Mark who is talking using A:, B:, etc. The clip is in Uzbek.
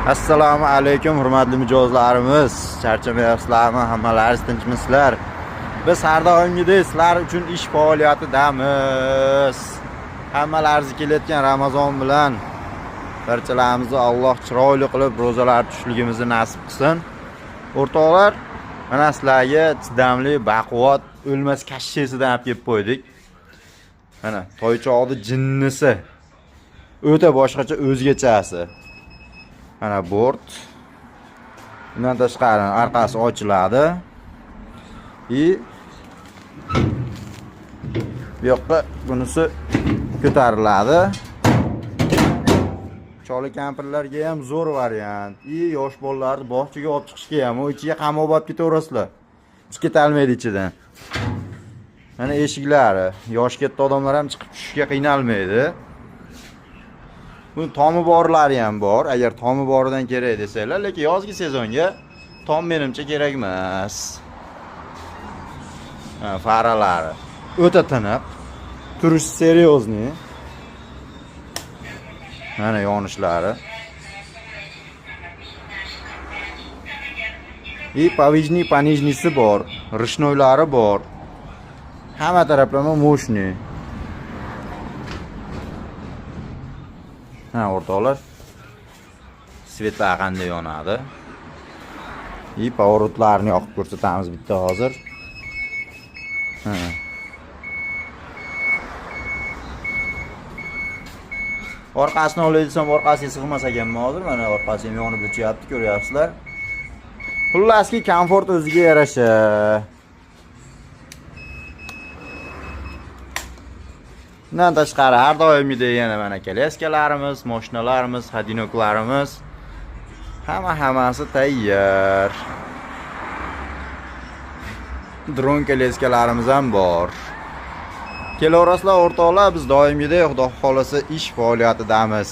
A: Assalomu alaykum, hurmatli mijozlarimiz. Charchamayapsizlarmi? Hammalaringiz tinchmisizlar? Biz har doimgidek sizlar uchun ish faoliyatidamiz. Hammalaringizni kelayotgan Ramazon bilan barchalarimizni Alloh chiroyli qilib ro'zalar tutishligimizni nasib qilsin. O'rtoqlar, mana sizlarga chidamli, baquvvat, o'lmas kashshesidan olib kelib qo'ydik. Mana toychoqni jinnisi. O'ta boshqacha, o'zgachasi. Mana bort. Undan tashqari orqasi ochiladi. И bu yoqqa bunisi ko'tariladi. Choli kampirlarga ham zo'r variant. И yosh bolalarni bog'chaga olib chiqishga ham, u ichiga qamab olib ketaverasizlar. Chiqib ketolmaydi ichidan. Mana eshiklari. Yoshi katta odamlar ham chiqib tushishga qiynalmaydi. Buni tomi borlari ham bor. Agar tomi boridan kerak desanglar, lekin yozgi sezonga tom menimcha kerak emas. Ha, faralari o'ta tiniq. Turish серьезный. Mana yonishlari. И повышний, понижний si bor, ручной lari bor. Hamma taraflama мощный. Ha, o'rtoqlar. Свет lar qanday yonadi? И поворот larni yoqib ko'rsatamiz bitta hozir. Ha. Orqasini olay desam, orqasiga sig'mas ekanman hozir. Mana orqasi ham yonib o'chyapti, ko'ryapsizlar. Xullaski, komfort o'ziga yarasha. Bundan tashqari har doimgidek yana mana kolyaskalarimiz, mashinalarimiz, hodinoklarimiz hammasi tayyor. Dron kolyaskalarimiz ham bor. Kelaverasizlar o'rtoqlar, biz doimgidek Xudo xolasa ish faoliyatidamiz.